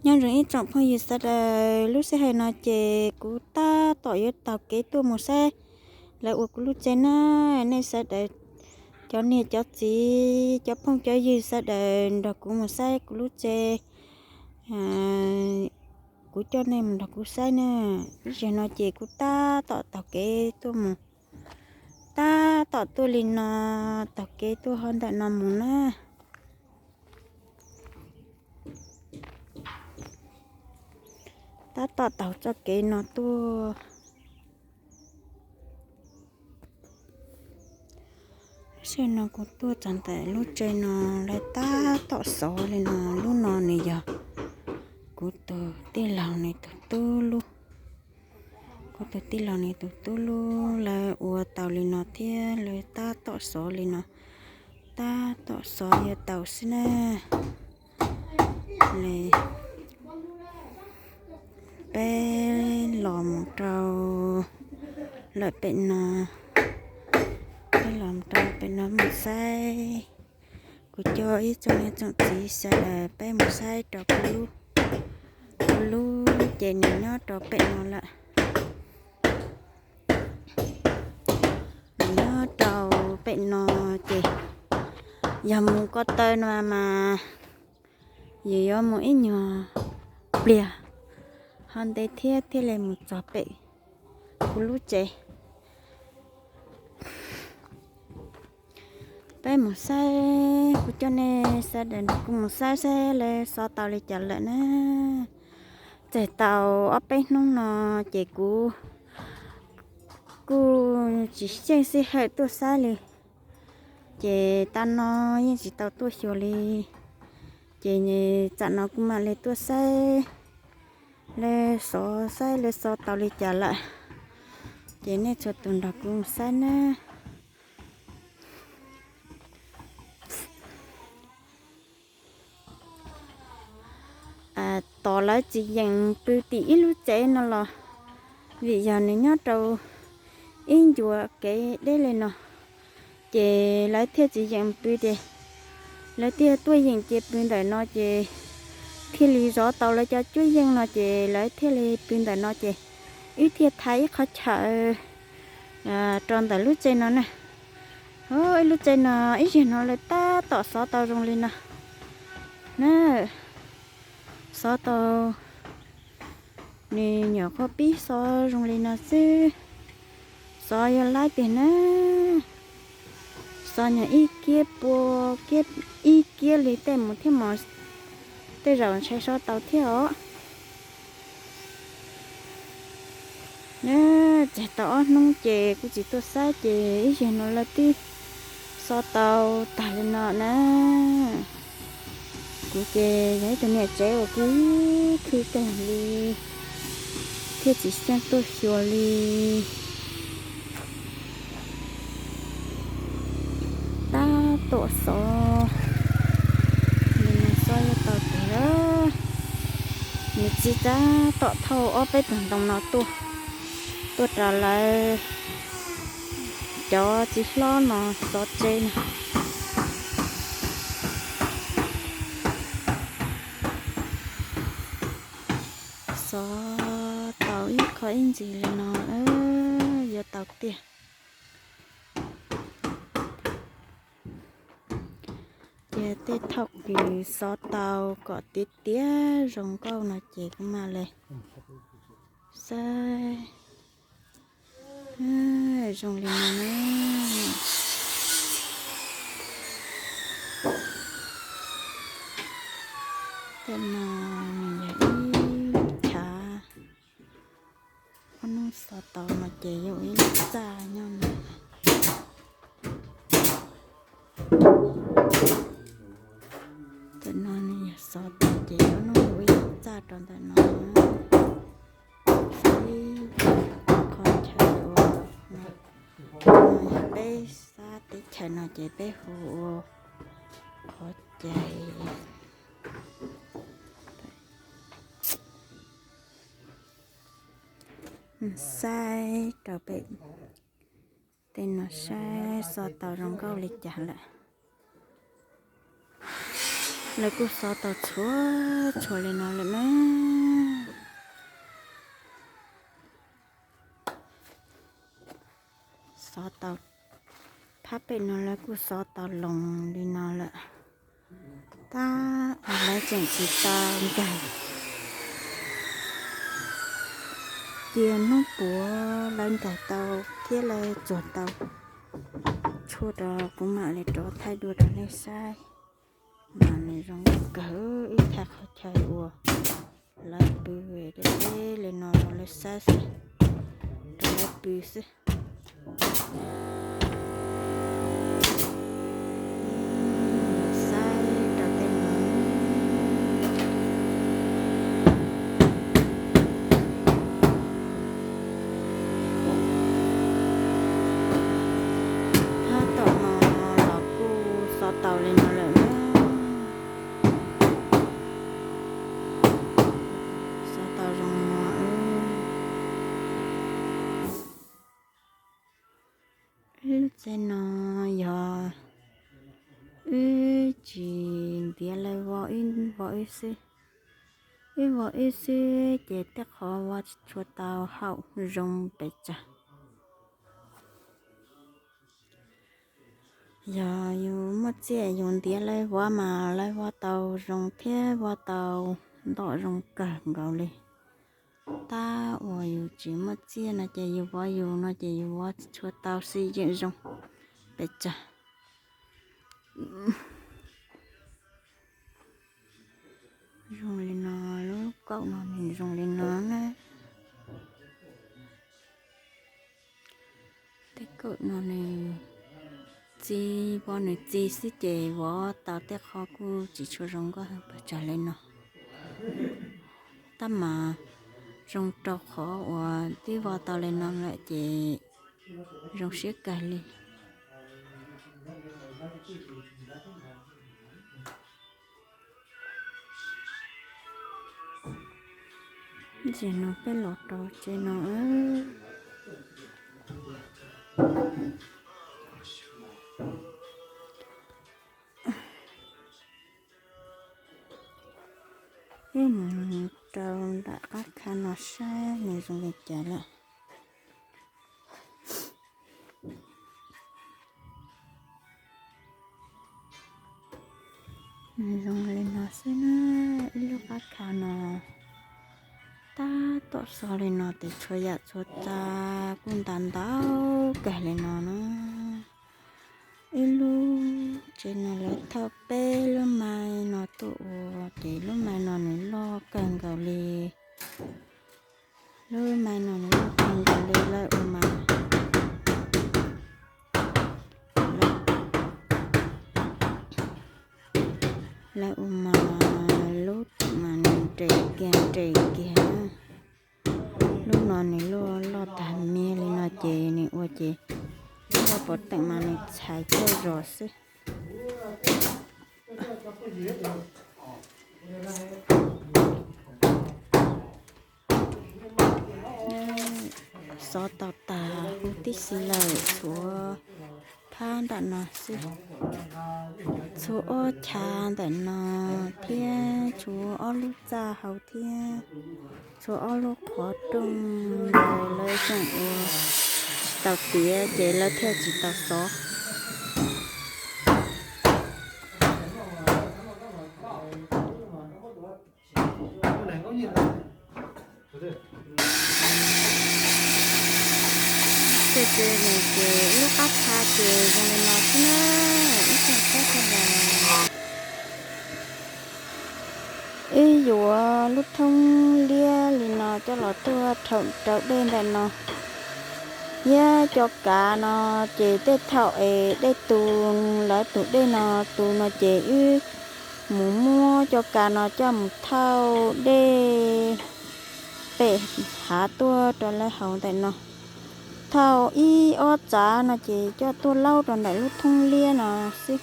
Nyob zoo ib tsoom phooj ywg sawv daws, lub sij hawm no ces kuv tab tom yuav taug kev tuaj mus saib lawv ua kuv lub tsev na. Nej sawv daws, cov niam cov txiv, cov phooj cov ywg sawv daws nrog kuv mus saib kuv lub tsev. Kuv coj nej mus nrog kuv saib na. Ib zaug no ces kuv tab tom taug kev tuaj mus, tab tom tuaj li no, taug kev tuaj ho ntawm no mus na. Tab tom taug txoj kev no tuaj. Lub sij hawm no kuv tuaj txog ntawm lub tsev no, lawv tab tom xov li no. Lub no nws yog kuv tus tij laug nws tus tub lub. Kuv tus tij laug nws tus tub lub, lawv ua tau li no thiab lawv tab tom xov li no, tab tom xov yuav tau xwb na. Peb los mus rau lawm pem no, peb los mus rau pem no mus saib. Kuv coj ib tsoom niam tsoom txiv sawv daws peb mus saib rau kuv lub, kuv lub ces nws nyob rau pem no lawm. Nws nyob rau pem no ces yog mus ko taw no mas yus yuav mus ib nyuag pliag ho ntev thiab thiaj li mus txog pem kuv lub tsev. Peb mus saib, kuv coj nej sawv daws nrog kuv mus saib saib lawv xov tau li cas lawm na. Txawm tau ob peb hnub no ces kuv kuj tsis xyeej sij hawm tuaj saib li, ces tam no yeej tsis tau tuaj xyuas li. Ces tsam no kuv mam li tuaj saib lawv xov, saib lawv xov tau li cas lawm, ces nej txhua tus nrog kuv mus saib na. Tos lawv tsis yeem pw tim ib lub tsev no los vim yog nws nyob rau ib ncua kev deb li no, ces lawv thiaj tsis yeem pw ces lawv thiaj tuaj yeem cia pw ntawm no ces thiaj li zov tau lawv cov cuab yeej no ces lawv thiaj li pw ntawm no ces wb thiaj thaiv ib qhov chaw rau ntawm lub tsev no na. Ib lub tsev no ib zaug no lawv tab tom xov tau zoo li no na. Xov tau, nws nyuam qhuav pib xov zoo li no xwb. Xov yuav laib tiag na. Xov nyuag ib kiab pua, ib kiab li tej mus thiab mas tej zaum ntshai xov tau thiab os. Txog tau ob hnub ces kuv tsis tuaj saib ces ib zaug no lawv twb xov tau tag li no na. Kuv ces yog ib tug niam tsev uas khwv khwv kawg li, thiaj tsis xyeej tuaj xyuas li. Tab tom xov li no xov yuav tau tiag. Nws txiv tab tom thauj ob peb tug ntoo no tuaj, tuaj rau lawv cov txiv hlob no xov tsev no. Xov tau ib qho ib ntsis li no, yuav tau tiag. Ces tej thaum kws xov tau kom tiav tiav zoo nkauj no ces kuv mam li saib zoo li no na. Tej no nws yog ib chav, ob hnub xov tau no ces yuav ua ib lub txaj nyob no. Tej no nws yog xov tau ces ob hnub ua ib lub txaj rau ntawm no. Ib qho chaw ua no, yog peb sab teb chaws no ces peb hu ua qhov cai. Saib rau pem tej no saib xov tau zoo nkauj li cas lawm. Lawv kuj xov tau txhua txhua li no lawm na. Xov tau, phab pem no lawv kuj xov tau loos li no lawm. Tab lawv tseem tsis tau nkag cia hnub puav lawv nkag tau thiab lawv txuag tau tshuaj rau kuv mam li rov thaij dua rau nej saib. Mas nws zoo nkauj kawg, ib thaj qhov chaw uas lawv pw deb li no rau lawv saib xwb, rau lawv pw xwb. Saib rau tej no. Phab tom no los kuj xov tau li no lawm na. Xov tau zoo no. Ib lub tsev no yog wb tsis ntiav lawv vov, wb vov wb xwb. Wb vov wb xwb ces tej qhov vov tsis tshua tau haum zoo pes tsawg. Yog yus muaj txiaj yus ntiav lawv vov mas lawv vov tau zoo thiab vov tau ntom zoo kawg nkaus li. Tab uas yus tsis muaj txiaj no ces yus vov yus no ces yus vov tsis tshua tau xwb yeej zoo pes tsawg. Zoo li no, lub kaum no nws zoo li no na. Tej kaum no nws txi, vov nws txi xwb ces vov tau tej qhov kuj tsis tshua zoo nkauj pes tsawg li no. Tab mas zoo rau qhov uas twb vov tau li no lawm ces zoo siab kawg li. Ntawm no peb los rau tsev no. Peb mus rau nram qab kha no saib nws zoo li cas lawm. Nws zoo li no xwb na, ib lub qab kha no tab tom xov li no ces txhua yam txhua tsav kuj nta ntau kawg li no na. Ib lub tsev no lawv thauj peb lub mais no tuaj ua ces lub mais no nws loj kawg nkaus li. Lub mais no nws loj kawg nkaus li lawv ua mas, lawv ua mas lub mas nws nres kiag nres kiag. Lub no nws loj loj tag miag li no ces nws ua ces lub loj pov teem mas nws txhais cuaj zos xwb. Xov tau tag huv tib si lawm, tshuav phab ntawm no xwb. Tshuav ob chav ntawm no thiab tshuav ob lub txaj hauv thiab tshuav ob lub qhov rooj ntawd lawv tseem ua tsis tau tiav ces lawv thiaj tsis tau xov. Ces ces nws ces lub qab kha ces zoo li no xwb na, ib tsoom saib sawv daws. Wb yuav lub thoob liab li no coj los tuaj rhaum rau dej ntawm no. Thiab cov kav no ces tej thaum es dej tu, lawv tus dej no tu no ces wb mus muab cov kav no coj mus thauj dej pem hav tuaj rau lawv haus ntawm no. Thauj ib ob txav no ces coj tuaj laub rau ntawm lub thoob liab no xwb.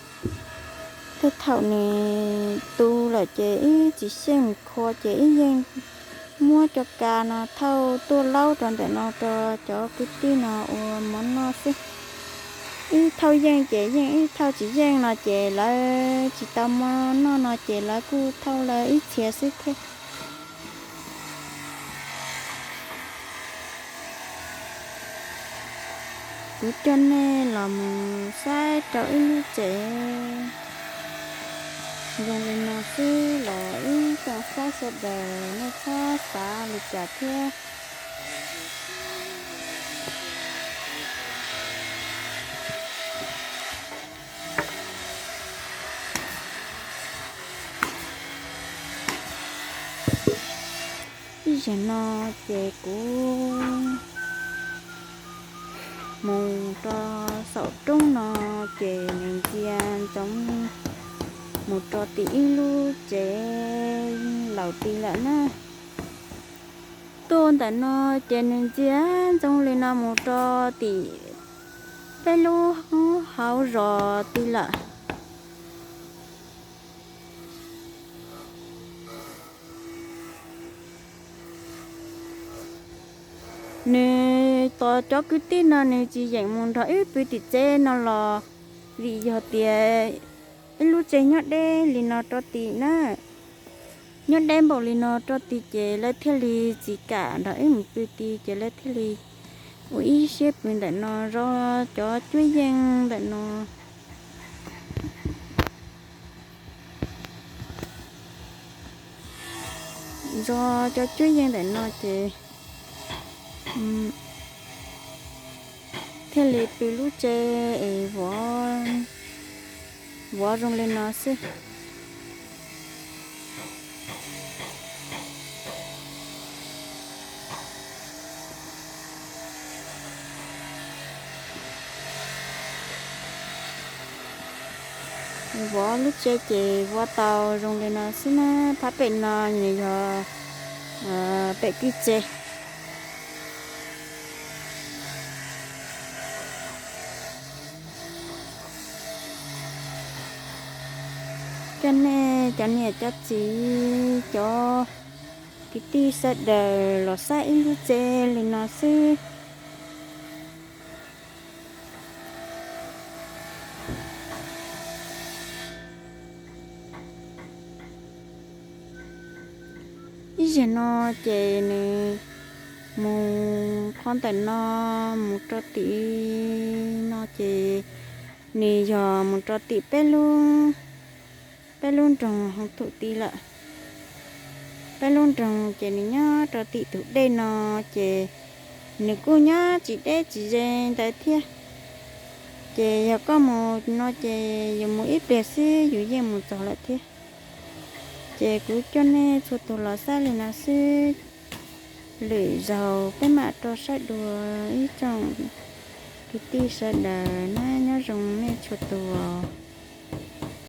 Tej thaum nws tu lawm ces ib tsis xyeej mus khua ces ib yeej muab cov kav no thauj tuaj laub rau ntawm no rau cov kwv tij no ua mov noj xwb. ib thauj yeej ces yeej, ib thauj tsis yeej no ces lawv tsis tau mov noj no ces lawv kuj thauj lawv ib txhia xwb thiab. Kuv coj nej los mus saib rau ib lub tsev zoo li no xwb los ib tsoom saib sawv daws nej txhob xav li cas thiab. Ib zaug no ces kuv mus rau saum roob no ces nws ntsia ntsoov mus rau tim ib lub tsev laus tid lawm na. Tuaj ntawm no ces nws ntsia ntsoov li no mus rau tim peb lub hauv zos tid lawm. Nws tos cov kwv tij no nws tsis yeem mus nrog wb pw tim tsev no los vim yog tias ib lub tsev nyob deb li no rau tid na. Nyob deb npaum li no rau tid ces lawv thiaj li tsis kam nrog wb mus pw tid ces lawv thiaj li ua ib siab pw ntawm no zov cov cuab yeej ntawm no. Zov cov cuab yeej ntawm no ces thiaj li pw lub tsev es vov zoo li no xwb. Vov lub tsev ces vov tau zoo li no xwb na. Phab pem no nws yog pem kwj tsev. Coj nej cov niam cov txiv cov kwv tij sawv daws los saib ib lub tsev li no xwb. Ib zaug no ces nws mus qhov ntawm no mus rau tim no ces nws yog mus rau tim peb lub, peb lub nroog Hoob Thum tid lawm. Peb lub nroog ces nws nyob rau tim tus dej no ces nws kuj nyob tsis deb tsis ze ntawd thiab. Ces yog koj mus no ces yus mus ib pliag xwb yus yeej mus txog lawm thiab. Ces kuv coj nej txhua tus los saib li no xwb. Lwm zaus peb mam rov saib dua ib tsoom kwv tij sawv daws na, nyob zoo nej txhua tus.